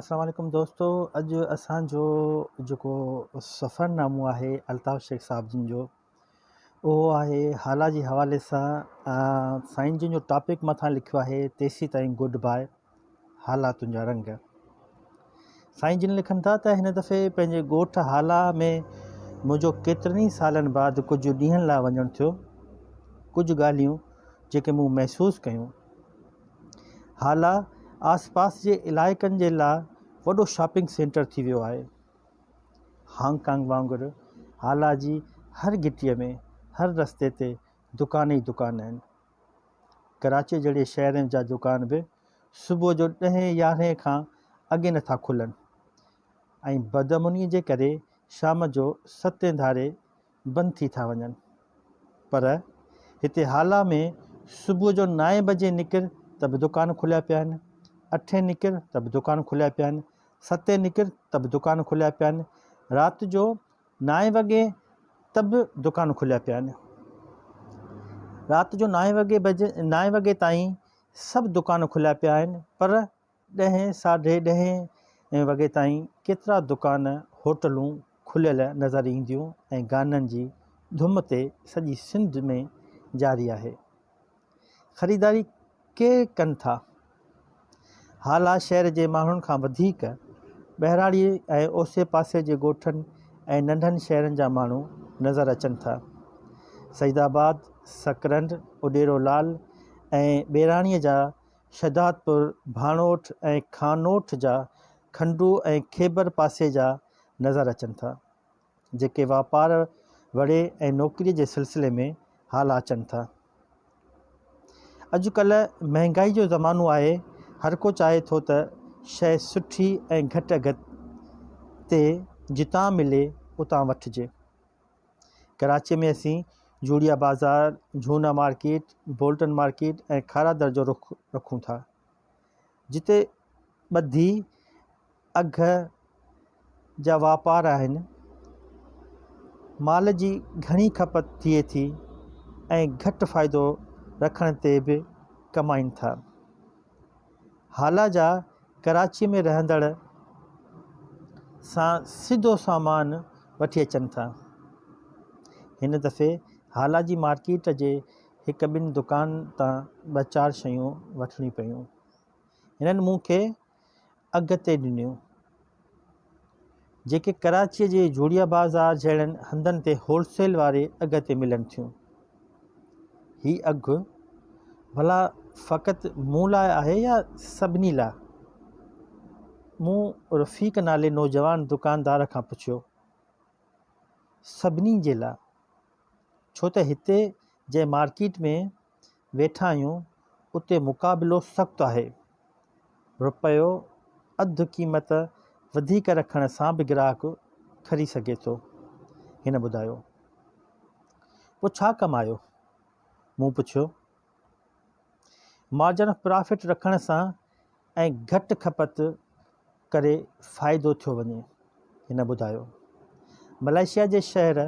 السلام عليڪم دوستو اڄ اسان جو جيڪو سفرنامو آهي الطاف شيخ صاحب جن جو اهو آهي هالا جي حوالي سان سائين جن جو ٽاپڪ مٿان لکيو آهي تيسين تائين گڊ باء هالا تنهنجا رنگ سائين جن لکن ٿا ته هن دفعي پنهنجي ڳوٺ هالا ۾ منهنجو ڪيترن ئي سالن بعد ڪجهه ڏينهن لاء وڃڻ ٿيو ڪجهه ڳالهيون جيڪي مون محسوس ڪيون هالا آس پاس جي علائقن جي لاء وڏو شاپنگ سينٽر ٿي ويو آهي. هانگ ڪانگ وانگر هالا جي هر گهٽيء ۾ هر رستي تي دڪان ئي دڪان آهن. ڪراچيء جهڙي شهر جا دڪان به صبح جو ڏهين يارهين کان اڳي نٿا کلن ۽ بدامنيء جي ڪري شام جو ستين ڌاري بند ٿي ٿا وڃن پر هتي هالا ۾ صبح جو نائين بجي نڪر ته به دڪان کليا پيا آهن، اٺين نڪر ته به دڪان کليا پيا آهن، ستين نڪر ته به دڪان کليا پيا آهن، رات جو نائين وڳي ته به دڪان کليا پيا آهن. رات جو نائين وڳي بجي نائين وڳي تائين سڀ دڪان کليا پيا آهن پر ڏهين ساڍي ڏهين وڳي تائين ڪيترا دڪان هوٽلون کليل نظر اينديون ۽ گانن جي ڌم تي سڄي سنڌ ۾ جاري آهي. خريداري ڪير ڪن ٿا؟ هالا شهر جي ماڻهن کان وڌيڪ ٻهراڙي ۽ اوسي پاسي جي ڳوٺن ۽ ننڍن شهرن جا ماڻهو نظر اچن ٿا. سعيد آباد، سڪرنڊ، اڏيرو لال ۽ ٻيراڻيء جا شھدادپور، ڀاڻوٺ ۽ خانوٺ جا کنڊو ۽ کيبر پاسي جا نظر اچن ٿا، جيڪي واپار وڙي ۽ نوڪريء جي سلسلي ۾ هالا اچن ٿا. اڄ ڪلهه مهنگائي جو زمانو آهي، هر ڪو چاهي ٿو ته شيء سٺي ۽ گهٽ اگهه تي جتان ملي اتان وٺجي. ڪراچيء ۾ اسين جوڙيا بازار، جهونا مارڪيٽ، بولٽن مارڪيٽ ۽ کارادر جو رخ رکون ٿا، جتي ٻڌي اگهه جا واپار آهن. مال جي گهڻي کپت ٿئي ٿي ۽ گهٽ فائدو رکڻ تي به ڪمائين ٿا. هالا جا ڪراچيء ۾ رهندڙ سان سڌو سامان وٺي اچن ٿا. هن دفعي هالا جي مارڪيٽ جي هڪ ٻن دڪان تان ٻه چار شيون وٺڻيون پيون. هنن مون کي اگهه تي ڏنيون، جيڪي ڪراچيء جي جوڙيا بازار جهڙن هنڌن تي هول سيل واري اگهه تي ملن ٿيون. هي اگهه ڀلا فقط مون لاء آهي يا سڀني لاء؟ مون رفيق نالي نوجوان دڪاندار کان پڇيو. سڀني جي لاء، ڇو ته هتي جنهن مارڪيٽ ۾ ويٺا آهيون، اتي مقابلو سخت آهي. رپيو اڌ قيمت وڌيڪ رکڻ سان به گراهڪ کري سگهي ٿو. هن ٻڌايو. پوء ڇا ڪمايو؟ مون پڇيو. مارجن آف پرافٽ رکڻ سان ۽ گهٽ کپت ڪري فائدو ٿيو وڃي. هن ٻڌايو. ملائيشيا جي شهر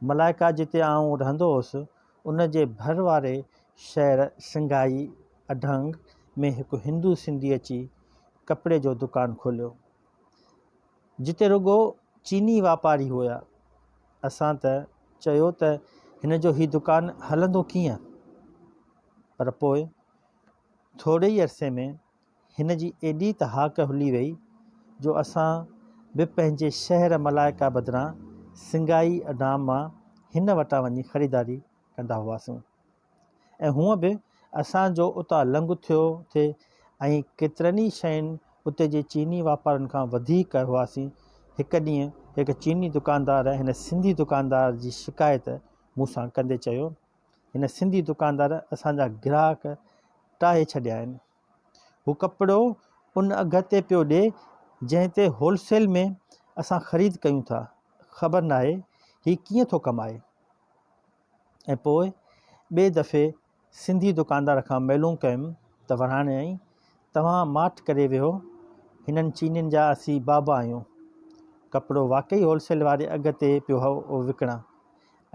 ملائڪا جتي آئون رهندو هوس، ان جي ڀر واري شهر شنگهائي اڍنگ ۾ هڪ هندو سنڌي اچي ڪپڙي جو دڪان کوليو، جتي رڳو چيني واپاري هيا. اسان ته چيو ته هن جو هي دڪان هلندو ڪيئن؟ پر پوء ٿوري ئي عرصي ۾ هن جي ايڏي ته هاڪ هلي وئي جو اسان به پنهنجي شهر ملائڪا بدران سنگائي اڊام مان هن وٽان وڃي خريداري ڪندا هئاسون ۽ هونء به اسان جو اتان لنگهه ٿيو ٿي ۽ ڪيترن ئي شين اتي جي چيني واپارين کان وڌيڪ هئاسين. هڪ ڏينهن هڪ چيني دڪاندار هن سنڌي دڪاندار جي شڪايت مون سان ڪندي چيو، هن سنڌي دڪاندار اسان جا گراهڪ ٽاهي ڇڏيا آهن. هو ڪپڙو ان اگهه تي پيو ڏي جنهن تي هول سيل ۾ اسان خريد ڪيون ٿا. خبر ناهي هي ڪيئن ٿو ڪمائي. ۽ پوء ٻئي دفعي سنڌي دڪاندار کان معلوم ڪيم ته وراڻيائين، توهان ماٺ ڪري ويهو، هنن چينين جا اسين بابا آهيون. ڪپڙو واقعي هول سيل واري اگهه تي پيو وڪڻان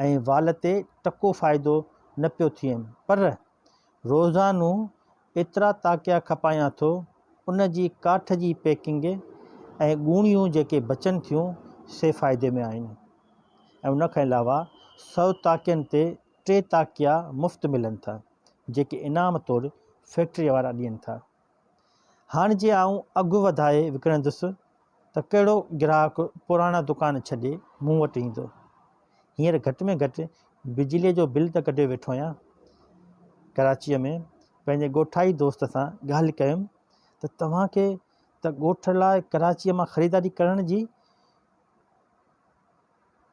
۽ وال تي ٽڪو فائدو نه پيو ٿئيم پر روزانو ايترا تاڪيا کپايان ٿو، ان جي ڪاٺ جي پيڪنگ ۽ ڳوڻيون جيڪي بچن ٿيون سي فائدي ۾ آهن ۽ ان کان علاوه سئو تاڪين تي ٽي تاڪيا مفت ملن ٿا جيڪي انعام طور فيڪٽريء وارا ڏين ٿا. هاڻ جي آئون اگهه وڌائي وڪڻندس ته ڪهڙو گراهڪ پراڻا دڪان ڇڏي مون وٽ ايندو. هينئر گهٽ ۾ گهٽ بجليء جو بل ته ڪڍيو ويٺو آهيان. ڪراچيء ۾ پنهنجي ڳوٺائي دوست سان ڳالهه ڪيم ته توهان کي ته ڳوٺ لاء ڪراچيء مان خريداري ڪرڻ جي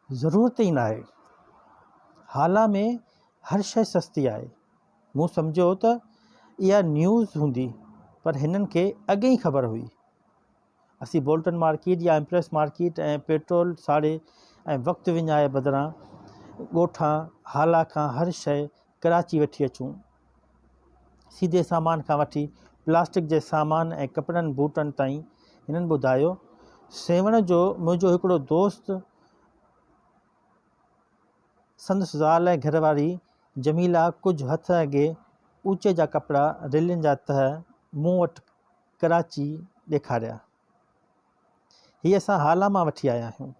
ضرورت ئي ناهي. هالا ۾ هر شيء سستي آهي. مون سمجهيو ته اها نيوز هوندي پر هنن کي اڳي ئي خبر هئي. اسين بولٽن مارڪيٽ يا ايمپريس مارڪيٽ ۽ پيٽرول ساڙي ۽ وقت وڃائي بدران ڳوٺان هالا کان هر شيء ڪراچي وٺي اچون. سيڌي سامان کان وٺي پلاسٽڪ جي سامان ۽ ڪپڙن بوٽن تائين هنن ٻڌايو. سيوهڻ جو منهنجو هڪڙو دوست سندس زال ۽ گهر واري جميله ڪجهه هٿ اڳي اوچي جا ڪپڙا رلين جا تهه مون وٽ ڪراچي ڏيکاريا. هي اسان هالا مان وٺي آيا آهيون.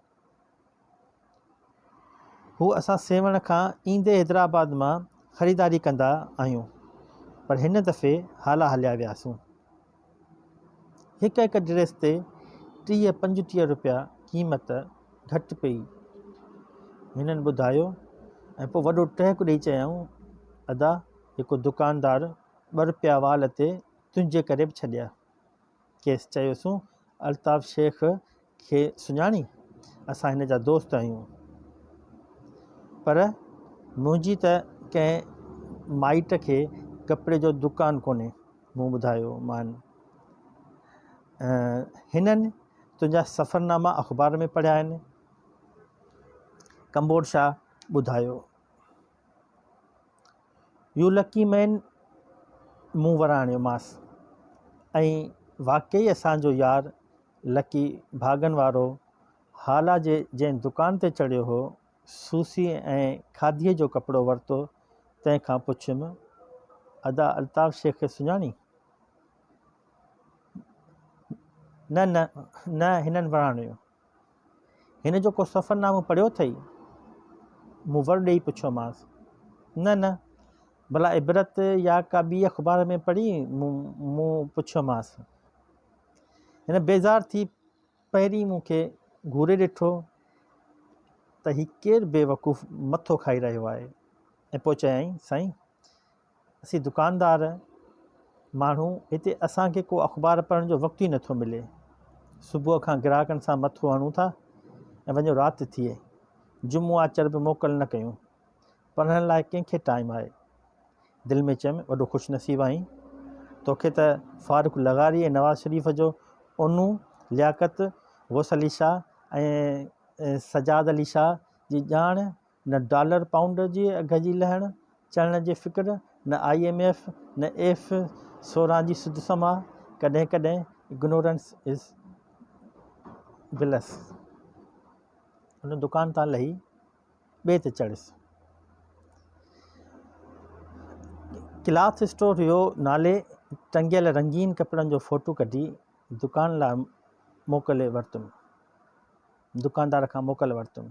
هو اسان سيوهڻ کان ايندي حيدرآباد مان خريداري ڪندا آهيون پر هن دفعي هالا هليا وياسون. هڪ هڪ ڊريس تي 30 35 روپيا قيمت گهٽ پئي. هنن ٻڌايو ۽ پوء وڏو ٽهڪ ڏئي چيائون ادا هڪ دڪاندار ٻه روپيا وال تي تنهنجي ڪري به ڇڏيا. کيس چيوسون، الطاف شيخ کي سڃاڻين؟ اسان هن جا دوست آهيون. پر منهنجي ته ڪنهن مائٽ کي ڪپڙي جو دڪان ڪونهي. مون ٻڌايومان. هنن تنهنجا سفرناما اخبار ۾ پڙهيا آهن. ڪمبوڊ شاهه ٻڌايو. يو لڪي مين مون وراڻيومانس ۽ واقعي اسان جو يار لڪي ڀاڳن وارو هالا جي جنهن دڪان تي چڙهيو هو سوسي ۽ کاڌيء جو ڪپڙو ورتو تنهن کان پڇيم ادا الطاف شيخ کي سڃاڻين؟ نه نه نه هنن وراڻيو. هن جو ڪو سفرنامو پڙهيو اٿئي؟ مون ور ڏيئي پڇيومانس. نه نه، ڀلا عبرت يا ڪا ٻي اخبار ۾ پڙهي؟ مون پڇيومانس. هن بيزار ٿي پهرين مون کي گهوري ڏٺو ته هي ڪير بيوقوف مٿو کائي رهيو آهي ۽ پوء چيائين، سائين! اسين دڪاندار ماڻهو هتي اسان کي ڪو اخبار پڙهڻ جو وقت ئي نٿو ملي. صبح کان گراهڪن سان مٿو هڻون ٿا ۽ وڃو رات ٿئي. جمعو آچر به موڪل نه ڪيون. پڙهڻ لاء ڪنهن کي ٽائيم آهي. دل ۾ چيم وڏو خوش نصيب آهين. توکي ته فاروق لغاري ۽ نواز شريف جو اونو لياقت غوث علي شاهه ۽ سجاد علي شاهه جي ڄاڻ نه ڊالر پائونڊ جي اگهه جي لهڻ چڙهڻ جي فڪر، نه I M F, نه ايف 16 جي سڌ سماء، ڪڏهن ڪڏهن اگنورنس از بلس. ان دڪان تان لهي ٻئي تي چڙهيس. ڪلاٿ اسٽور هيو نالي ٽنگيل رنگين ڪپڙن جو فوٽو ڪڍي دڪان لاء موڪلي ورتم. دڪاندار کان موڪل ورتم.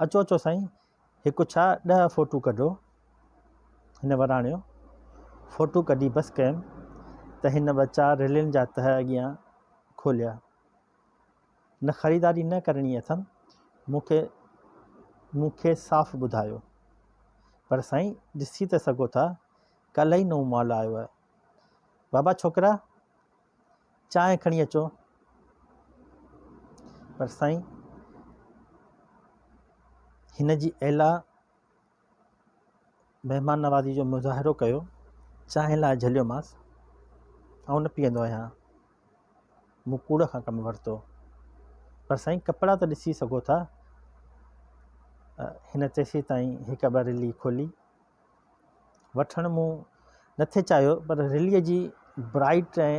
اچو اچو سائين، هڪ ڇا ڏهه فوٽو ڪڍو. هن وراڻيو. فوٽو ڪڍي بس ڪيم ته هن ٻه چار رلين جا تهه اڳيان کوليا. نه خريداري نه ڪرڻي اٿم، مون کي مون کيس صاف ٻڌايو. پر سائين ڏسي ته سگهو ٿا، ڪالهه ئي نئون مال آيو آهي. بابا ڇوڪرا! چانهه کڻي اچو. پر سائين هن جي اعليٰ مهمان نوازي جو مظاهرو ڪيو چانهه لاء جهليومانس آئون نه پيئندو آهيان مون ڪوڙ کان ڪم ورتو پر سائين ڪپڙا ته ڏسي سگهو ٿا هن تيسين تائين هڪ ٻه رلي کولي وٺڻ مون نٿي چاهيو پر رليء جي برائيٽ ۽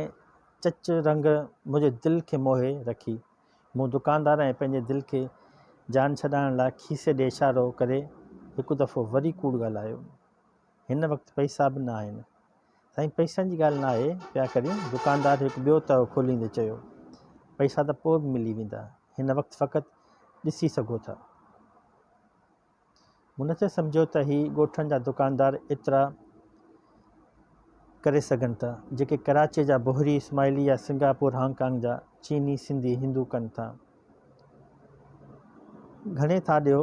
چچ رنگ منهنجي دل کي موهي رکي. مون دڪاندار ۽ پنهنجي دل کي جان ڇڏائڻ لاء کيسي ڏي اشارو ڪري هڪ دفعو وري ڪوڙ ڳالهايو. هن وقت پئسا به نه آهن. سائين پئسن جي ڳالهه ناهي پيا ڪريون دڪاندار هڪ ٻيو تهه کوليندي چيو. پئسا ته پوء به ملي ويندا. هن وقت فقط ڏسي سگهو ٿا. مون نٿي سمجهيو ته هي ڳوٺن جا دڪاندار ايترا ڪري سگهن ٿا، جيڪي ڪراچيء جا بوهري اسماعيلي يا سنگاپور هانگ ڪانگ جا چيني سنڌي هندو ڪن ٿا. گهڻي ٿا ڏيو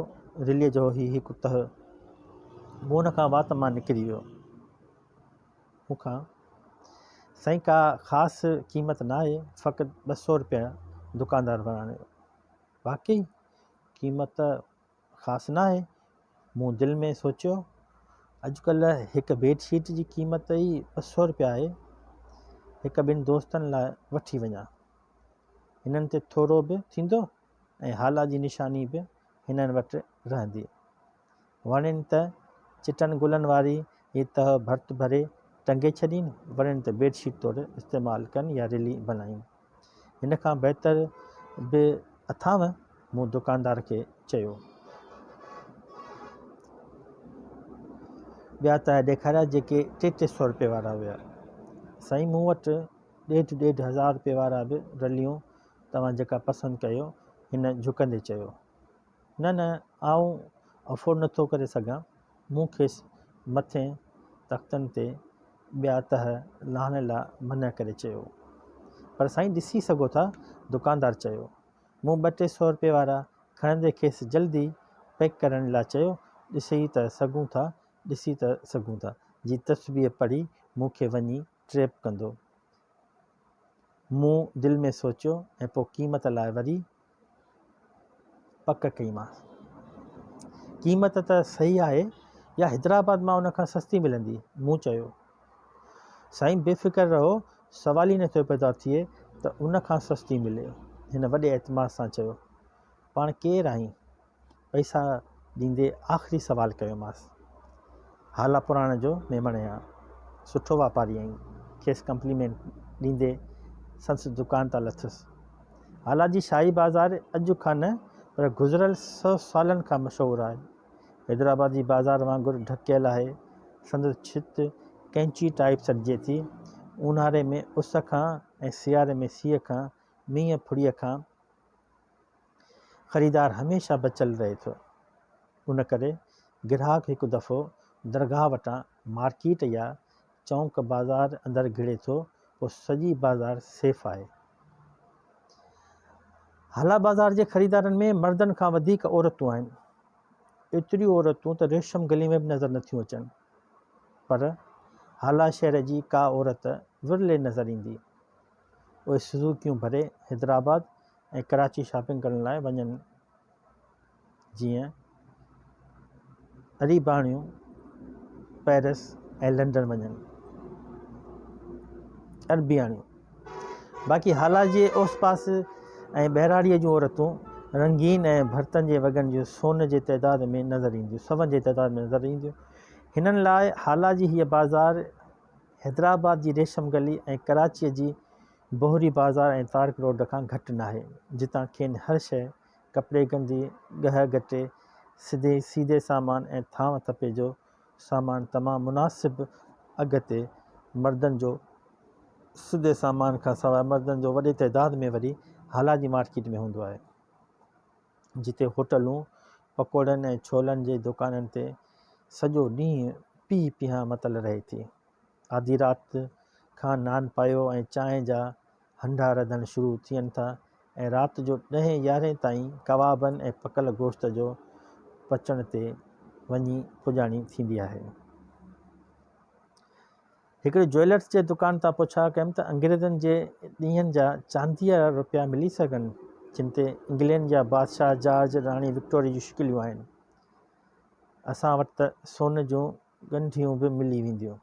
رليء جو هي هڪ تهه؟ مون هن کان وات مان نڪري ويو. مون کان سائين ڪا خاص قيمت ناهي، فقط 200 رپيا دڪاندار وراڻيو. واقعي قيمت خاص ناهي، مون دل ۾ سوچيو، اڄڪلهه هڪ بيڊ شيٽ جي قيمت ئي 200 رپيا آهي، هڪ ٻن دوستن لاء وٺي وڃان. هنن تي ٿورو به ٿيندو ۽ هالا جي نشاني به هنن وٽ رهندي. وڻين ته چٽن گلن واري هي تهه ڀرت ڀري ٽنگي ڇڏين، وڻين ته بيڊ شيٽ طور استعمال ڪن يا رلي بنائين. هن کان بهتر به اٿانو؟ مون دڪاندار کي چيو. ٻيا تهه ڏيکاريا جيڪي ٽي ٽي سئو رپئي وارا هيا. سائين مون وٽ ڏيڍ ڏيڍ هزار رپئي وارا به رليون توهان جيڪا پسند ڪيو هن جهڪندي چيو. نه نه آئون افورڊ نٿو ڪري سگهان. مون کيس مٿين تختن تي ٻيا تهه لاهڻ لاء منع ڪري چيو. پر سائين ڏسي سگهو ٿا دڪاندار چيو. مون ٻه ٽي سئو رپئي وارا کڻندي کيس جلدي پيڪ ڪرڻ لاء چيو ڏسي ته سگهون ٿا ڏسي ته سگهون ٿا جي تسبيح پڙهي مون کي وڃي ٽريپ ڪندو. مون دل ۾ سوچيو ۽ پوء قيمت لاء وري پڪ ڪئيمانس. قيمت ته صحيح آهي يا حيدرآباد مان ان کان سستي ملندي؟ مون چيو. سائين بي فڪر رهو، سوال ئي نٿو پيدا ٿئي ته ان کان سستي ملي. هن وڏي اعتماد سان چيو. پاڻ ڪير آهين؟ پئسا ڏيندي آخري سوال ڪيومانس. هالا پراڻ جو ميمڻ آهيان. سٺو واپاري آهين. کيس ڪمپليمينٽ ڏيندي سندس دڪان تان لٿس. هالا جي شاهي بازار اڄ کان نه پر گذريل سئو سالن کان مشهور آهي. حيدرآباد جي بازار وانگر ڍڪيل آهي. سندس ڇت ڪئنچي ٽائيپ سڏجي ٿي. اونهاري ۾ اس کان ۽ سياري ۾ سيء کان، مينهن ڦڙيء کان خريدار هميشه بچيل رهي ٿو. ان ڪري گراهڪ هڪ دفعو درگاهه وٽان مارڪيٽ يا چونڪ بازار اندر گهڙي ٿو پوء سڄي بازار سيف آهي. هالا بازار جي خريدارن ۾ مردن کان وڌيڪ عورتون آهن. ايتريون عورتون ته ريشم گلي ۾ به نظر نٿيون اچن. پر هالا شهر جي ڪا عورت ورلي نظر ايندي. اهي سوزوڪيون ڀري حيدرآباد ۽ ڪراچي شاپنگ ڪرڻ لاء وڃن جيئن اريباڻيون پئرس ۽ لنڊن وڃن اربياڻيون باقي هالا جي اوس پاس ۽ ٻهراڙيء جون عورتون رنگين ۽ ڀرتن جي وڳن جون سون جي تعداد ۾ نظر اينديون سون جي تعداد ۾ نظر اينديون هنن لاء هالا جي هيء بازار حيدرآباد جي ريشم گلي ۽ ڪراچيء جي بوهري بازار ۽ طارق روڊ کان گهٽ ناهي، جتان کين هر شيء، ڪپڙي گندي، ڳهه ڳٽي، سڌي سيڌي سامان ۽ ٿانو ٿپي جو سامان تمام مناسب اگهه تي مردن جو سڌي سامان کان سواء مردن جو وڏي تعداد ۾ وري هالا جي مارڪيٽ ۾ هوندو آهي، جتي هوٽلون، پڪوڙن ۽ ڇولن جي دڪانن تي سڄو ڏينهن پيهه پيهان متل رهي ٿي. آڌي رات کان نان پايو ۽ چانهه جا هنڍا رڌڻ شروع ٿين ٿا ۽ رات جو ڏهين يارهين تائين ڪوابن ۽ پڪل گوشت جو پچڻ تي وڃي پڄاڻي ٿيندي آهي. هڪڙي جويلرس جي دڪان تان پڇا ڪيم ته انگريزن جي ڏينهن جا چانديء جا روپيا ملي سگهن، جن تي انگلينڊ جا بادشاهه جارج، راڻي وڪٽوريا جون شڪليون آهن. اسان وٽ ته سون جون ڳنڍيون به ملي وينديون.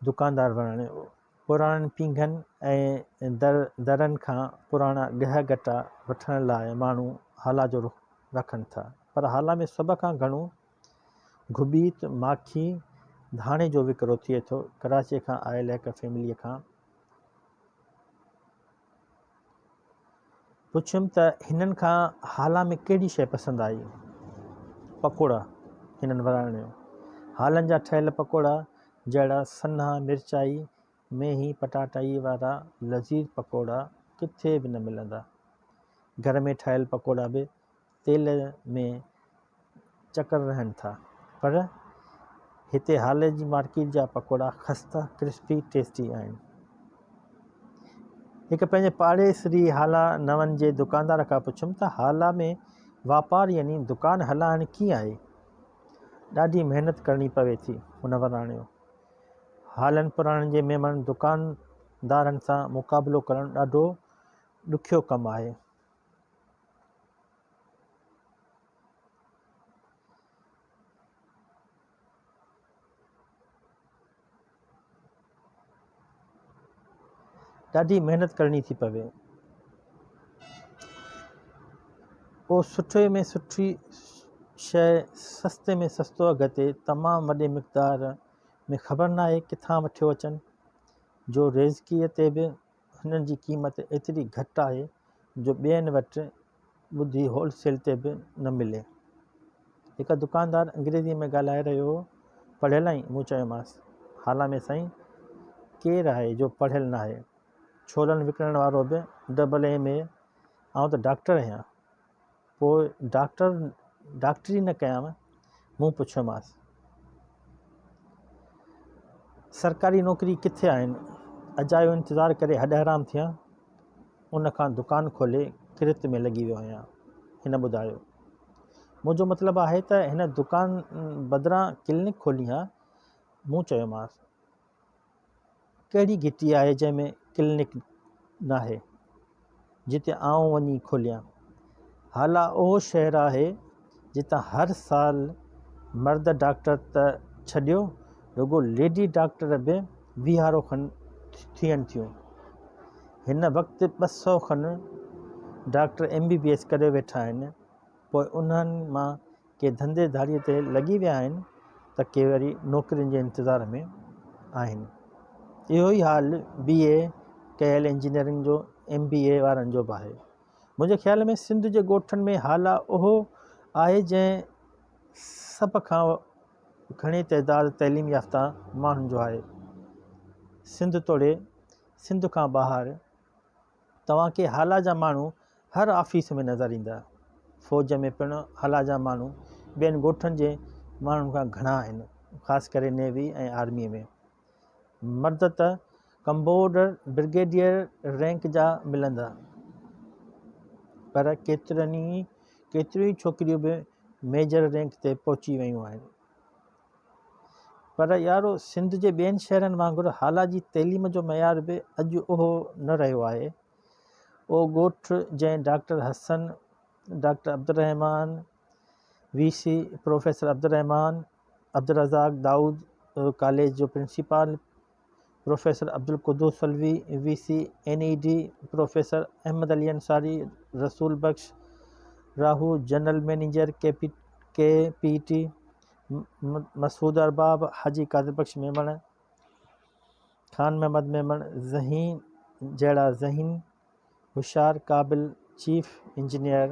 دڪاندار وراڻيو. پراڻن پينگهن ۽ در درن کان پراڻا ڳهه ڳٽا وٺڻ لاء ماڻهو هالا جو رخ رکن ٿا. پر هالا ۾ سڀ کان گهڻو گهٻيت، ماکي، ڌاڻي جو وڪرو ٿئي ٿو. ڪراچيء کان آيل هڪ فيمليء کان پڇيم ته هنن کان هالا ۾ ڪهڙي شيء پسند آئي؟ پڪوڙا، هنن وراڻيو. هالن جا ٺهيل پڪوڙا جهڙا سنها مرچائي ۾ هي پٽاٽائي وارا لذيذ پڪوڙا ڪٿي به نه ملندا. گهر ۾ ٺاهيل پڪوڙا به تيل ۾ چڪر رهن ٿا پر هتي هالي جي مارڪيٽ جا پڪوڙا خسته ڪرسپي ٽيسٽي آهن. هڪ پنهنجي پاڙيسري هالا نون جي دڪاندار کان پڇيم ته هالا ۾ واپار يعني دڪان هلائڻ ڪيئن آهي؟ ڏاڍي محنت ڪرڻي پوي ٿي هن وراڻيو. هالن پراڻن جي ميمڻ دڪاندارن سان مقابلو ڪرڻ ڏاڍو ڏکيو ڪم آهي. ڏاڍي محنت ڪرڻي ٿي پوي. پوء سٺي ۾ سٺي شيء سستي ۾ سستو اگهه تي تمام وڏي مقدار ۾ خبر ناهي ڪٿان وٺيو اچن جو ريزڪيء تي به هنن جي قيمت ايتري گهٽ آهي جو ٻين وٽ ٻڌي هول سيل تي به نه ملي. هڪ دڪاندار انگريزيء ۾ ڳالهائي رهيو هو. پڙهيل آهين؟ مون چيومانس. هالا ۾ سائين ڪير آهي جو پڙهيل ناهي. ڇولن وڪڻڻ وارو به ڊبل ايم اي، آئون ته ڊاڪٽر آهيان. پوء ڊاڪٽر ڊاڪٽري نه ڪيانء؟ مون پڇيومانس. سرڪاري نوڪري ڪٿي آهن؟ اجايو انتظار ڪري هڏ حرام ٿيان، ان کان دڪان کولي ڪرت ۾ لڳي ويو آهيان. هن ٻڌايو. منهنجو مطلب آهي ته هن دڪان بدران ڪلينڪ کولين ها. مون چيومانس. ڪهڙي گهٽي آهي جنهن ۾ ڪلينڪ ناهي، جتي آئون وڃي کوليان. هالا اهو شهر آهي جتان هر سال مرد ڊاڪٽر ته ڇڏيو رڳو ليڊي ڊاڪٽر به ويهارو کن ٿين ٿيون. هن وقت 200 کن doctor M B B S ڪري ويٺا آهن. پوء انهن مان ڪي ڌنڌي ڌاڙيء تي لڳي ويا آهن ته ڪي وري نوڪرين جي انتظار ۾ آهن. اهو ئي حال بي اي ڪيل انجنيئرن جو ايم بي اي وارن جو به آهي. منهنجي خيال ۾ سنڌ جي ڳوٺن ۾ هالا اهو آهي جنهن سڀ کان گهڻي تعداد تعليم يافته ماڻهن جو آهي. سنڌ توڙي سنڌ کان ٻاهر توهان کي هالا جا ماڻهو هر آفيس ۾ نظر ايندا. فوج ۾ پڻ هالا جا ماڻهو ٻين ڳوٺن جي ماڻهن کان گهڻا آهن، خاص ڪري نيوي ۽ آرميء ۾. مرد ته ڪمبوڊر برگيڊيئر رينڪ جا ملندا، پر ڪيتريون ئي ڇوڪريون به ميجر رينڪ تي پهچي ويون آهن. پر يارو سنڌ جي ٻين شهرن وانگر هالا جي تعليم جو معيار به اڄ اهو نه رهيو آهي. اهو ڳوٺ جنهن doctor Hassan, doctor Abdulrahman, V C professor Abdulrahman, Abdulrazzaq Dawood college جو principal, professor Abdulquddus Alvi, V C N E D, professor Ahmed Ali Ansari, Rasool Bakhsh Rahu, general manager K P K P T, Masood Arbab, Haji Qadir Bakhsh Memon, Khan Muhammad Memon ذهين جهڙا ذهين، هوشيار، قابل chief engineer